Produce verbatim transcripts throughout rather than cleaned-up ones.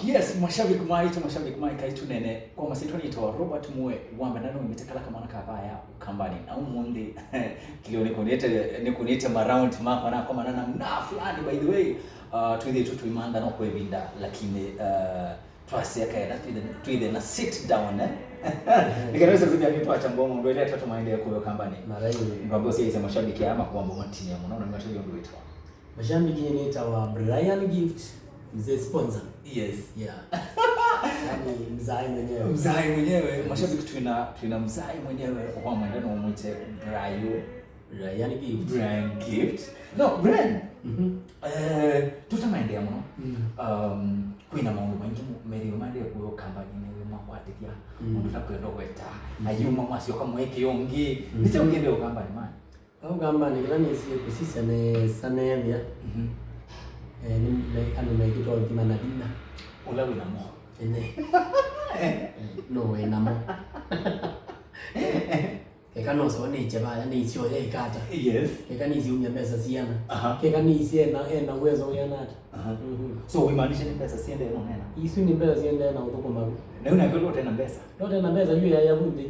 Yes, mashabiki maitũ, mashabiki ma Ĩkai Tũneene, kwa masyĩtwa nĩtawa Robert Mue wa Mbenda, nũmĩte kala kamwana ka vaya Ũkambanĩ. Na ũmũnthĩ, kĩlĩo nĩkũnĩte, nĩkũnĩte maround makwa nakomana na mna fulani, by the way. Uh, twĩthĩĩtwe tũimantha no kwa ĩvinda, lakini, uh, twasya kaenda twĩthe, twĩthe na sit down, eh? Nĩkenda wĩse kũthĩa nĩtwachambua mũndũ ĩla ĩtatũ maendee kũyo Ũkambanĩ. Mara ĩmwe. Ndwambe ũsyaĩĩsya mashabiki aya makwamba matinie mũno, na nĩmatavya ũndũ wĩtawa. Mashabiki nĩtawa Brian Gift, mzee sponsor. Yes. Yeah. Yaani mzai mwenyewe. Mzai mwenyewe. Mashabiki twina, twina mzai mwenyewe. Kwa mwenda no mwite Brian. Brian Gift. Brian Gift. No, Brian. Mhm. Eh, tũtamaendea mũno. Mm. Um, kwĩna maũndũ maingĩ mu-, methĩwe maendee kũyo Ũkambanĩ nĩ makwatĩthya. Mm. Mũndũ takwenda gweta. Mm. Ayuma mwasyoka mweke yongi. Mm. Nĩkyo ũkĩendea Ũkambanĩ, man. Vau Ũkambanĩ kĩla nĩsie kũsisya nesa neethĩa, mhm, eh, nĩ me-, andũ mekĩtwa ũthima na vinya. Ũla wĩ namo. Ene. Eh, no wĩ namo. Eka no soo nĩkye vaya, nĩisyoya ikata. Yes. Eka nĩsiumya mbesa siana. Aha. Eka nĩisye ena, ena uwezo wĩana ata. Aha. Mhm. So, wĩmaanisha nĩ mbesa siendee mũno nena? Isu nĩ mbesa siendee na ũthũkũma vu. Na yu nake ũla ũte na mbesa? Ũla ũte na mbesa yu yaya vu nthĩ.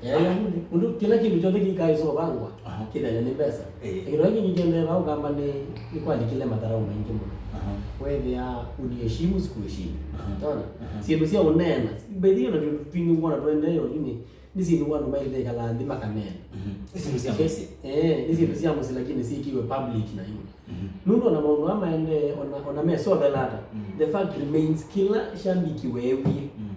Yaya vu nthĩ. Ũndũ kĩla kĩndũ kyonthe kĩikaĩsovangwa, aha, kĩthenya nĩ mbesa. Eh. Na kĩndũ kĩngĩ kĩendee vau Ũkambanĩ nĩ, nĩ kwalikile matharaũ maingĩ mũno. Aha. Wethĩa uniheshimu sikuheshimu. Aha. Tona? Aha. Syĩndũ sya ũneena. By the way, na twĩndũ twingĩ ngwona tũendee yo nini. Nĩ syĩndũ andũ maĩlĩte ĩkala nthĩ makaneena. Mhm. Nĩ syĩndũ sya mũsyĩ. Eh, nĩ syĩndũ sya mũsyĩ, lakini syĩkiwe public na yu. Mhm. Nũndũ ona maũndũ aa maendee, ona, ona mesovela ata, mhm, the fact remains, kĩla shabiki weewie. Mhm.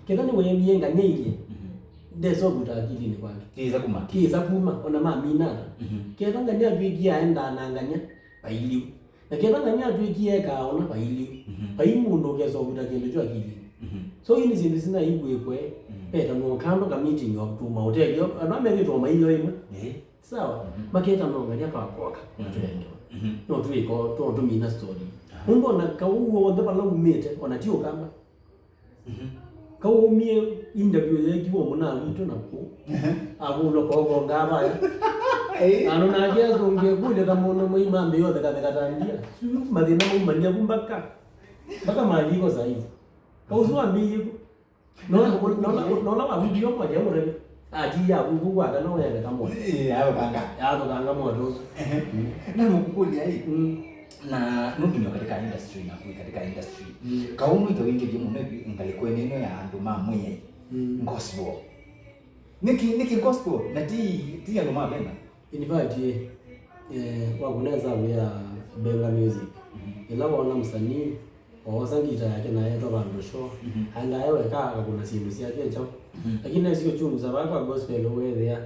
Ketha nĩweewie ngany'a ilye, mhm, ndesovuta akilinĩ kwake. Kĩĩsa kuma. Kĩĩsa kuma, ona mamina ata. Mhm. Ketha ngany'a atw'ĩkie aendaa na ngany'a, vailiu. Na ketha ngany'a atw'ĩkie ekaa ona vailiu. Mhm. Vai mũndũ ũkesa ũvuta kĩndũ kyo akilinĩ. Mhm. So, ii nĩ syĩndũ sinaĩw'ĩkwe, mhm, vetanwa kando ka meeting of tuma ũtethyo, andũ amethĩtwa maiyo ĩmwe. Ĩĩ. Sawa? Mhm. Maketanwa ngany'a twakoka, mhm, na twendewa. Mhm. No twĩko, to tũmina story. Aha. Nũndũ ona kaũ w'onthe vala umĩte, ona ti Ũkamba. Mhm. Kawaumie interview yeekiwe mũna witũ na kũu. Ehe. Avũlwa koko ngavaya. Ĩĩ. Ano nake asũngĩe kũlya ta mũndũ mũima ambĩĩo thekatheka ta ndia. Sio mathĩna maumania vu mbaka. Mbaka maliko saizi. Kausu ambĩĩe ku. Nola, nola, nola wa video kwa ya mũrebe. Ati ya vuvu kwa kana wende kamwe. Ĩĩ, ayo kanga. Yathũkanga moto ũsu. Ehe. Mm. Na nũkũkũlya ĩ. Mm. Na nũndũ nĩ katika industry na kwĩ katika industry. Mm. Kaũ nũĩtha wingĩvye mũno ngalĩkonĩ ĩno ya andũ ma Mwĩai. Mm. Gospel. Nĩkĩ, nĩkĩ gospel? Na ti, ti andũ ma Benga. In fact, eh, eh, wakũnesa wĩa Benga music. Mm. Ĩla wona msanii oosa ngita yake na etwa vandũ show, mhm, aendaa e weka akakũna syĩndũ syake kyaũ. Mhm. Lakini nesi ũchunguza vaa kwa gospel ũwethĩa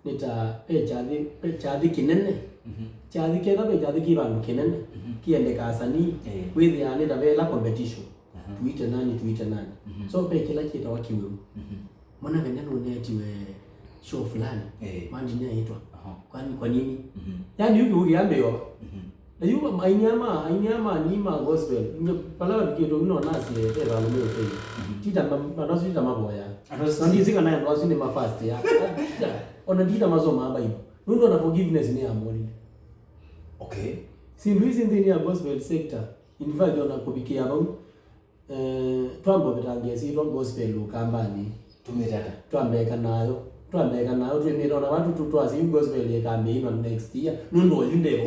nĩ ta ve kyathĩ, ve kyathĩ kĩnene. Mhm. Kyathĩ ketha ve kyathĩ kĩ vandũ kĩnene, mhm, kĩendeka asanii, eh, wĩthĩaa nĩ ta ve ĩla competition. Mhm. Tuite nani, tuite nani. Mhm. So ve kĩla kĩtawa kĩwĩu. Mhm. Mwana Kenya nũneetiwe show fulani. Eh. Mandi nĩaitwa. Aha. Kwani, kwa nini? Mhm. Yaani yu kĩu kĩambĩĩo. Mhm. Na yu ma-, ainyama, ainyama ni ma gospel. Nye, pala wavikĩtwe uno nasi, eh, vandũ me fail. Mhm. Tita ma-, andũ asu tita mavoya. Andũ asu. Na ndisi kana andũ asu nĩ ma fast ya. Tita, ona tita masoma Bible. Nũndũ ona forgiveness nĩ ya mwoni. Okay. Sindu hizi nthĩnĩ ya gospel sector. In fact, ona kũvikĩa vau, eh, twamba ũvĩtangia syĩtwa gospel Ũkambanĩ. Tumĩte ata? Twambeka nayo. Twambeka nayo, twĩmĩte ona vatu tu twasya yu gospel ĩkambĩĩnwa next year. Nũndũ oyu ndeo.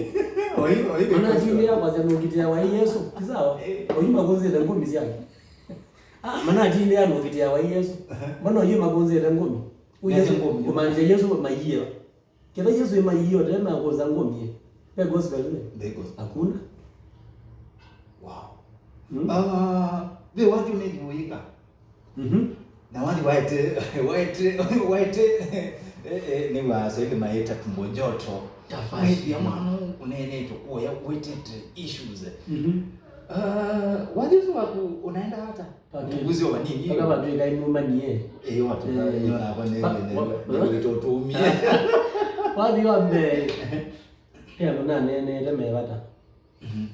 Oyu, oyu. Mana atindĩa kwasya nũkitĩa wa Yesu. Ti sawa? Eh. Oyu makũnzĩte ngũmi syake. Ah, mana atindĩa nũkitĩa wa Yesu. Aha. Mana oyu makũnzĩte ngũmi. Ũyũ Yesu, ngũmi. Kũmaanisha Yesu maiĩwa. Ketha Yesu ĩmaiie ũtee na kũnza ngũmie. Ve gospel nĩ? Ve gospel. Hakuna. Wow. Mm. Ah, ve wathi ũnĩthi ũyĩka. Mhm. Na wathi waete, waete, waete, eh, eh, nĩ wa Swahili maĩta tumbo joto. Tafadhali. Wĩthĩa mwana ũneenete kuoya wetete issues. Mhm. Ah, wathi ũsu waku unaenda hata? Mpaka vanini? Mpaka vandu ĩkai mumanie. Eh, watu. Eh, ndio na kwa nini, pa-, ndio, wa-, ndio itotumie. Wathi wa mbee. Pia nuna nene ile mevata. Mhm.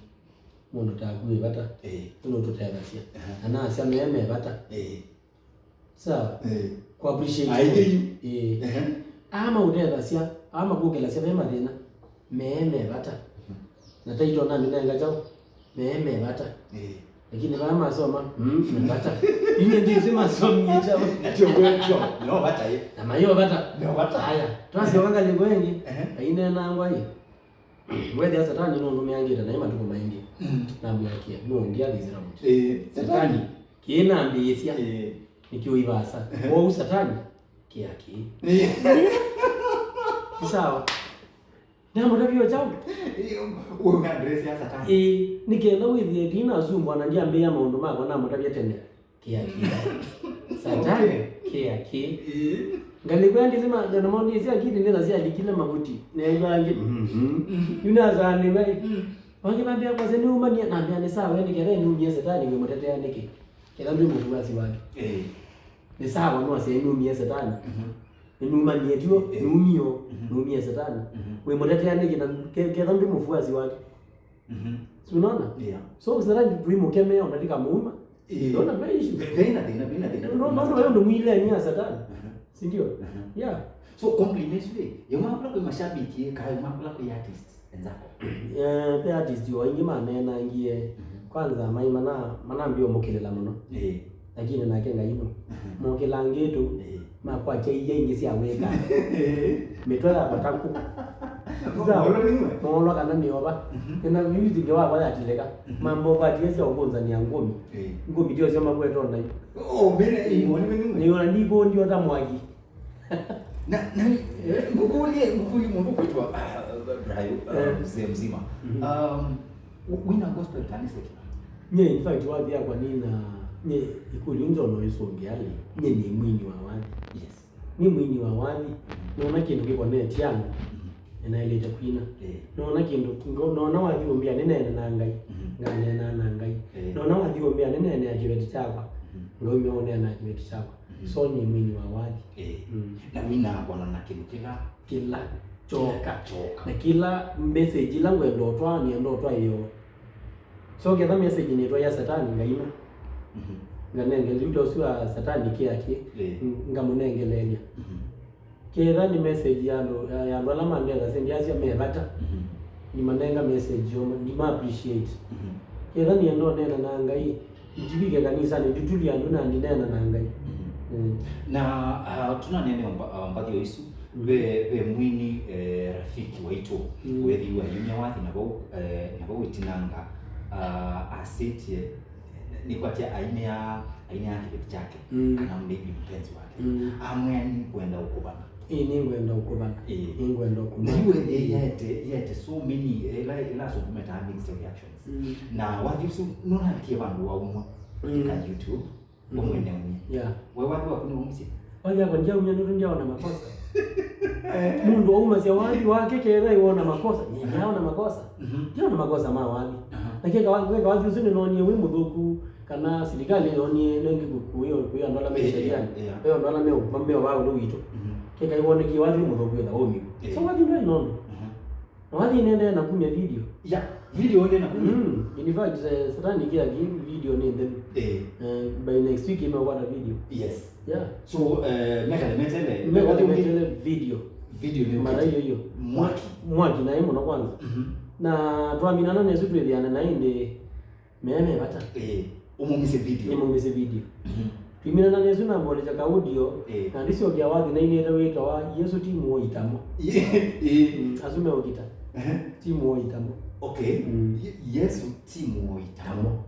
Mũndũ taku ĩvata. Eh. Nũtũtethasya. Aha. Na nasya me mevata. Eh. Sawa. Eh. Kwa appreciate. Aithe yu. Eh. Ehe. Ama ũtethasya, ama kũkĩlasya ve mathĩna. Me mevata. Mhm. Na taito nami nenga chao. Me mevata. Eh. Lakini vaa masoma, mm, nĩ vata. Inye ndĩsĩ masomie kyaũ. Na tyo kwetyo, no vata ĩ. Na mayo vata. No vata. Aya, twasyoka ngalĩko ĩngĩ. Ehe. Aineenangwa ĩ. Wethĩa Satani nũndũ meangĩte naĩ matukũ maingĩ. Mm. Namwĩakia, nũndĩ athĩsĩla mũtĩ. Eh, Satani. Satani. Kĩĩ nambĩĩsya. Eh. Nĩkĩo ivasa. Ehe. Kwoou Satani, kĩa kĩĩ. Eh. Nĩ sawa. Namũtavya kyaũ? Eh, ũyũ nĩ address ya Satani. Ĩĩ, nĩ kenda wĩthĩe ndinasumbwa na ndyambĩĩa maũndũ makwa namũtavya tene. Kĩa kĩ. Satani, okay. Kĩa kĩ. Ĩĩ. Ngalĩko ya ndĩsĩ ma, na maũndũ ĩsya akili nĩ na syalikile mavuti. Nĩ angĩ. Mhm. Yu nasaanĩwe. Mm. Wangĩ mambĩa kwasya nĩumanie, nambĩa nĩ sawa, nĩ kenda nĩumie Satani wĩ mũtetea nĩkĩ? Kenda ndwĩ mũvuasi wake. Ĩĩ. Nĩ sawa, no asya nĩnumie Satani. Mhm. Nĩnumanie tyo, eh, numio, mhm, numie Satani. Mhm. Wĩ mũtetea nĩkĩ na ke-, ketha ndwĩ mũfuasi wake. Mhm. Si unaona? Yeah. So Satani tũimũkemea ona ndikamuuma. Eh. Ndona ve issue. Ve-, vena thĩna, vena thĩna. No, no, no, no, ndũmwile ni ya Satani. Mhm. Si ndio? Mhm. Yeah. So, complain isu rĩ, yo makula kwĩ mashabiki, kayo makula kwĩ artists. Enzako. Eh, ve artist o aingĩ maneenangie. Mhm. Kwanza, mai mana, manambia ũmũkĩlĩla mũno. Eh. Lakini nake Ngai no. Mhm. Mokĩlangĩtu, eh, makwatya iya ingĩ sya wĩka. Eh. Mĩtwe ya vataku. Sawa? Molo nĩwe. Molo kana mĩova. Mhm. Ĩna music wakwa yatilĩka. Mhm. Mambo kwatie sya ũkũnzania ngũmi. Eh. Ngũmi ndio sio makwetwa nai. Oh, mene, eh, moni mene. Nĩ ona ndikundi ota mwaki. Na, na, eh, ngũkũlye, ngũkũlye mũndũ kwĩtwa, ah, Brayo, ah, eh, mzee mzima. Mhm. Um, w-, wĩna gospel kanisa kĩna? Nye, in fact, wathi yakwa nina, nye, ikũlyo nzono isũngĩa lĩ, nye nĩ mwini wa wathi. Yes. Nĩ mwini wa wathi, nona kĩndũ kĩkonetye andũ, mhm, nĩnaĩlĩte kwina. Eh. Nona kĩndũ, ngo-, nona wathi ũmbĩa, nĩneene na Ngai, mhm, nganeenaa na Ngai. Eh. Nona wathi ũmbĩa, nĩneenea kĩveti kyakwa, mhm, ngaumya ũneenaa kĩveti kyakwa. Mhm. So nĩ mwini wa wathi. Eh. Mm. Na wĩnaa kwana na kĩndũ kĩla? Kĩla kyoka. Kĩla kyoka. Na kĩla message ĩla ngwenda ũtwaa, nĩenda ũtwaĩo. So ketha message nĩtwaĩa Satani ngaima. Mhm. Nganenge leader ũsu wa Satani kĩaki, eh, ng-, ngamũnengeleelya. Mhm. Ketha nĩ message ya andũ, ya, ya andũ ala mandetha, sindi asya me vata. Mhm. Ndimanenga message yoma, ndima appreciate. Mhm. Ketha nĩenda ũneena na Ngai, ndivike kanisanĩ, nditulia andũ na ndineena na Ngai. Mhm. Mm. Na, ah, tũnaneenea mba-, ah, mbathi o isu, mm, ve, ve mwini, eh, rafiki waitũ, mm, wethiwa yumya wathi na vau, eh, na vau itinanga, ah, asĩtye, nĩkwatya ainea, ainea kĩveti kyake, mm, kana maybe mpenzi wake. Mm. Amwĩa nĩngwenda ũkũvana. Ĩĩ, nĩngwenda ũkũvana. Ĩĩ. Nĩngwenda ũkũvana. Na yu ethĩe yaete, yaete so many, ĩla, ĩla asũngũ metaa mixed reactions. Mm. Na wathi ũsu, nũnavikie vandũ waumwa, mm, katika YouTube, mm, ũmwene umye. Yeah. We wathi waku nĩ waumĩsye? Wathi wakwa ndyaumya nũndũ ndyaona makosa. Mũndũ aumasya wathi wake ketha iwona makosa. Nyie ndyaona makosa. Mhm. Ndyaona makosa ma wathi. Aha. Na keka wa-, keka wathi ũsu nĩnonie wĩ mũthũku, kana silikalĩ yonie nengi kũya, kũya andũ ala me, eh, sheriani. Yeah. Kũya andũ ala me, me wa ũndũ witũ. Mhm. Keka iwonekie wathi wĩ mũthũku etha ũmiwe. Eh. So wathi ndwaĩ nono. Mhm. Na wathi nĩendeea na kumya video. Yeah, video nĩendeea na kumya. Mm, in fact, eh, Satani kĩla ki-, video nĩ nthelu. Eh. Eh, by next week ĩmeũkwata video. Yes. Yeah. So, eh, mekale metele. Mekale metele video. Video nĩ mara hiyo hiyo. Mwaki. Mwaki naĩ mũno kwanza. Mhm. Na twaminana nesu twĩthĩana na ĩndĩ Meme vata. Eh, ũmũmisye video. Nĩmũmisye video. Mhm. Twiminana nesu na mbolekya ka audio, eh, na ndĩsyokea wathi nainĩte wĩtawa Yesu ti mũoi tamo. Eh. Mm, asu meũkita. Ehe. Ti mũoi tamo. Okay. Mm. Ye-, Yesu ti mũoi tamo. Tamo.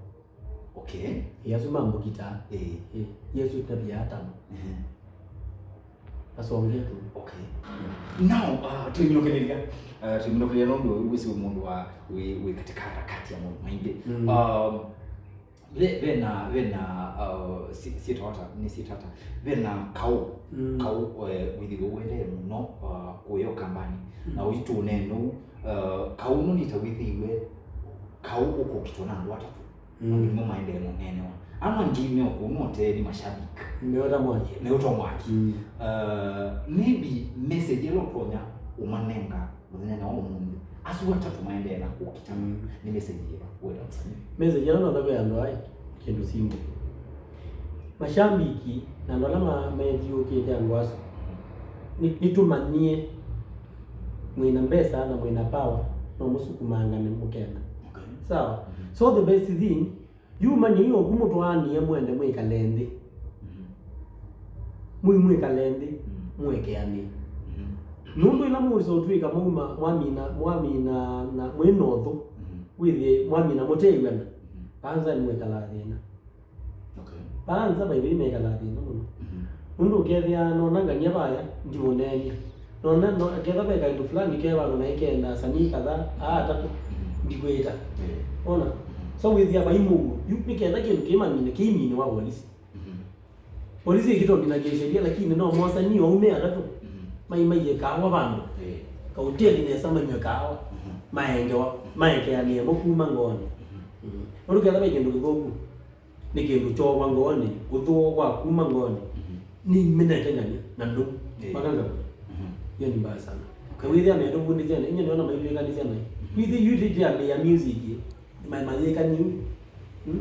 Okay. Eh, asu mamũkitaa. Eh. Eh, Yesu tavia tamo. Ehe. Asongetwe. Okay. Now, uh, tũimĩnũkĩlĩlya. Uh, tũimĩnũkĩlĩlya nũndũ wĩsĩ mũndũ wa wĩ, wĩ katika harakati ya maũndũ maingĩ. Mm. Um, ve, vena, vena, uh, si-, sietwa ata, nĩ sietwa ata. Vena kaũ, mm, kaũ, eh, wĩthĩwe ũendee mũno, uh, kũya Ũkambanĩ. Mm. Na ũitũ ũneenũ, uh, kaũ nũnĩta wĩthĩiwe, kaũ ũkũkitwa na andũ atatũ. Mm. Maũndũ nĩmo maendee mũneenewa. Ama angĩ me o kũu no tee nĩ mashabiki. Meũta mwaki. Meũta mwaki. Mm. Uh, maybe message ĩla ũtonya ũmanenga mũthenya wa ũmũnthĩ. Asu atatũ maendee na kũkita. Mm. Nĩ message yĩva wenda mũsanii? Message ĩla notha kwĩ andũ aya, kĩndũ simple. Mashabiki na andũ ala ma-, methiũkĩte andũ asu, nĩ, nĩtũmanyie mwĩna mbesa na mwĩna power, no mũsukumangane mũkenda. Okay. Sawa? Mm-hmm. So the best thing, Yu manyai oku mũtwaanie mwende mwĩkale nthĩ. Mwĩ mwĩkale nthĩ, mwekeanĩe. Nũndũ ĩla mũũsa ũtw'ĩka mwauma, mwamina, mwamina na mwĩ na ũthũ, wĩthĩe mwamina mũteĩw'ana, vaa nza nĩmwĩkalaa thĩna. Okay. Vaa nza, by the way, mekalaa thĩna mũno. Nũndũ ũkethĩa nona ngania vaya, ndimũneenia. Nona, no, ketha ve kaĩndũ fulani ke vandũ naĩ kenda asanii kadhaa, aa atatũ, ndikwĩta. Ona? So wĩthĩa vai mũuo. Yu nĩ ketha kĩndũ kĩmamine, kĩimine wa polisi. Polisi ĩkĩtomina kĩsheria, lakini no mosani ou me atatũ. Mai maiye kaawa vandũ. Kauteli nesa manywe kaawa. Maengewa, maekeanĩe mo kuma ngoonĩ. Nũndũ ketha ve kĩndũ kĩthũku, nĩ kĩndũ kyowa ngoonĩ, ũthũo wa kuma ngoonĩ. Nĩmenete ngania na ndũ. Makangavua. Hiyo ni mbaya sana. Na wĩthĩa nayo ndũvundĩsya na, inye nĩona maitwĩkanĩsya nayo. Wĩthĩ yu tĩtĩambĩĩa music. Ma-, mayĩkani. Hmm?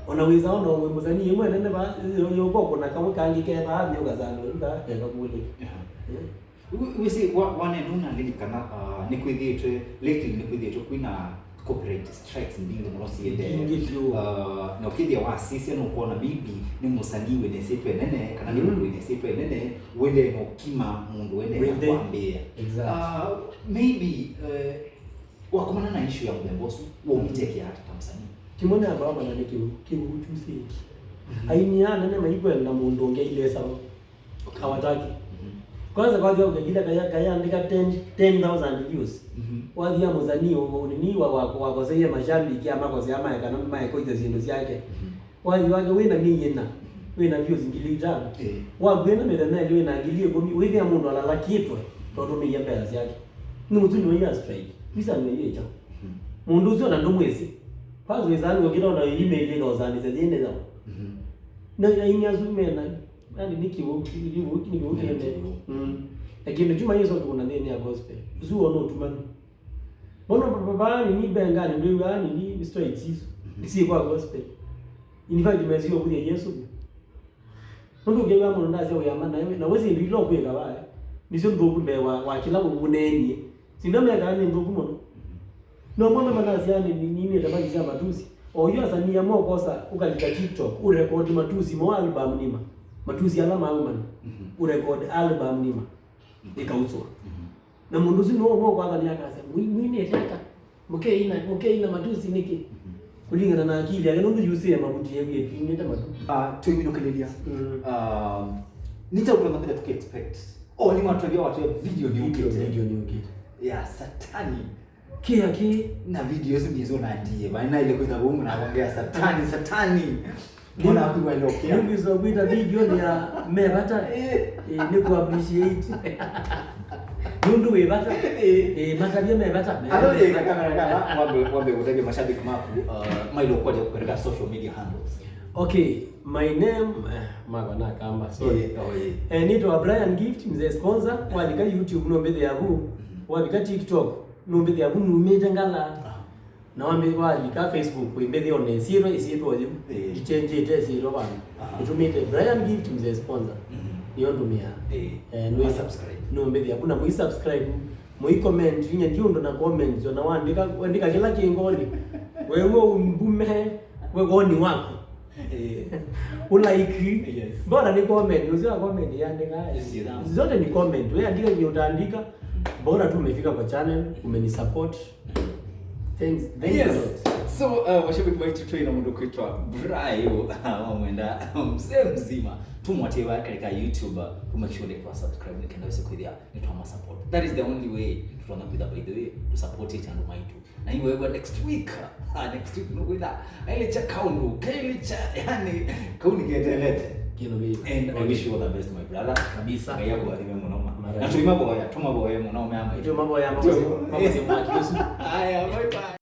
Ona wĩsa ona wĩ mũsanii ĩmwe nene va, yoko kuna kamwe kangĩ ke va, nĩ ũkasanga, nda, keka kule. Wĩsĩ, wa, wanene ũnalilikana, uh, nĩkwĩthĩĩtwe, lately nĩkwĩthĩĩtwe kwĩna copyright strikes mbingĩ mũno siendee. Mbingĩ vyũ. Uh, na ũkĩthĩa wasisya nũkwona maybe nĩ mũsanii wĩna ĩsyĩtwa ĩnene, kana nĩ mũndũ wĩna ĩsyĩtwa ĩnene, wĩndee no kima mũndũ wĩndee kwambĩĩa. Exactly. Uh, maybe, uh, wakomana na issue ya mũthemba ũsu, waumĩte ata ta mũsanii? Kĩmwe nĩ ambao mana nĩ kĩu, kĩu chusĩki. Aini anene maikwenda mũndũ ũngĩ ailesao. Okay. Hawataki. Kwanza, kwanza ukakila kaya, kaya andika ten, ten thousand views. Wathia mũsanii ũnini wa, wa, wakoseie mashabiki, amakosea mae kana maekũiza syĩndũ syake. Wathi wake wĩna mĩĩ ĩna, wĩna views ngili itano. Wakwĩna mĩthenya ĩlĩ wĩna ngili ĩkũmi, wĩthĩa mũndũ alalakĩtwe tondũ mĩia mbesa syake. Nĩ mũtuni wa strike. Visa nĩ ĩkya. Mũndũ ũcio na ndũmwĩsĩ. Kwanza wĩsa nĩ ũkĩta ona email ĩkaũsanĩsya yĩnĩ yao. Na, na inya asu mena, yani nĩ kĩw'ũ, nĩ kĩw'ũ, nĩ kĩw'ũ kĩnene. Mm. Na kĩndũ kĩu mayĩsa ũtukuna nthĩnĩ ya gospel. Ũsu wona ũtumanu. Mbona papa nini benga nĩ ndwĩw'a nini straight sisu. Nĩsiĩ kwa gospel. In fact, mesi ũkũthya Yesu. Nũndũ ũkew'a mũndũ ndasya wĩama nawe, na wĩsĩ ndũ ila ũkwĩka vaya, nĩsyo nthũku mbee wa, wa kĩla ũneenie. Sinda mekaa nĩ nthũku mũno. No mwana manasya nĩ, nĩ, nĩ, nĩ tabaki sya matusi. O yu asania mokosa ũkalika TikTok, ũrekodi matusi mo album nima. Matusi ala maumana. Ũrekodi album nima. Ĩkauswa. Na mũndũ ũsu nĩwe ũmwe ũkwatha nĩ akasya, "Mwi-, mwinĩte ata? Mũkeina, mũkeina matusi nĩkĩ?" Kũlingana na akili yake, nũndũ yusĩe mavuti ewie twinĩte matu. Ah, twĩminũkĩlĩlya. Mm. Ah, nĩ kyaũ tũtonya kwĩthĩa tũkĩ expect? Oh, nĩ mwatwevya watwĩa video nĩ video, ũkĩte. Video nĩ ũkĩte. Ya Satani. Kĩa kĩ? Na video isu ndizo nandie. Bana ile kwĩtha bomu na kwambia Satani, Satani. Mbona hakuwa ile okay? Nĩngwĩsĩ kwĩta video nĩ ya me vata. Eh. Eh, nĩ ku appreciate. Nũndũ wĩ vata. Eh. Eh, matavya me vata. Alo, eh, kamera kala, wambe, wambe kũtavya mashabiki maku, uh, mailo kwa katika social media handles. Okay, my name, eh, makwa nakamba, sorry. Eh, oh, eh. Eh, nĩtawa Brian Gift, mzee sponsor, walika YouTube, no mbĩthĩa vu, walika TikTok, no mbĩthĩa vu, numĩte ngala. Ah. Na wambe walika Facebook, wĩmbĩthĩa ona ĩsyĩtwa, ĩsyĩtwa yĩu. Eh. Ndichenjĩte ĩsyĩtwa vandũ. Aha. Nĩtũmĩte Brian Gift, mzee sponsor. Mhm. Nĩyo ndũmĩaa. Eh. Eh, nũ-, ma subscribe. Nũmbĩthĩa vu na mũi subscribe, mũi comment, inya ndi ũndũ na comments, ona wandĩka, wandĩka kĩla kĩ ngoni. Wewe umbume, we woni waku. Eh. Ulike. Yes. Bora ni comment, usiwa comment yandĩka. Yes, yes. Zote ni comment. Wewe andika yenye utaandika. Bora tu umefika kwa channel, umenisupport. Thanks. Thank you a lot. Yes. So, uh, mashabiki wetu twĩ na mũndũ kwĩtwa Brayo, uh, wamwenda mzee mzima. Tumwatie katika YouTube, uh, tumake sure nĩ twa subscribe, nĩ kenda wese kwĩthĩa nĩ twa ma support. That is the only way tũtonya kwĩtha, by the way, to support each and maitũ. Na iwe, iwe next week. Ah, next week nũkwĩtha. Aile cha kaundu, kaile cha, yani, kauni ketelete. Kĩndũ kĩ. And I wish you all the best, my brother. Kabisa. Ngai akũrathime mũno ma. Mara. Na tũimaboya, tũmaboye mũno, mama. Tũmaboya, mama. Tũ- mama, mama, mama, mama. Aya, bye bye.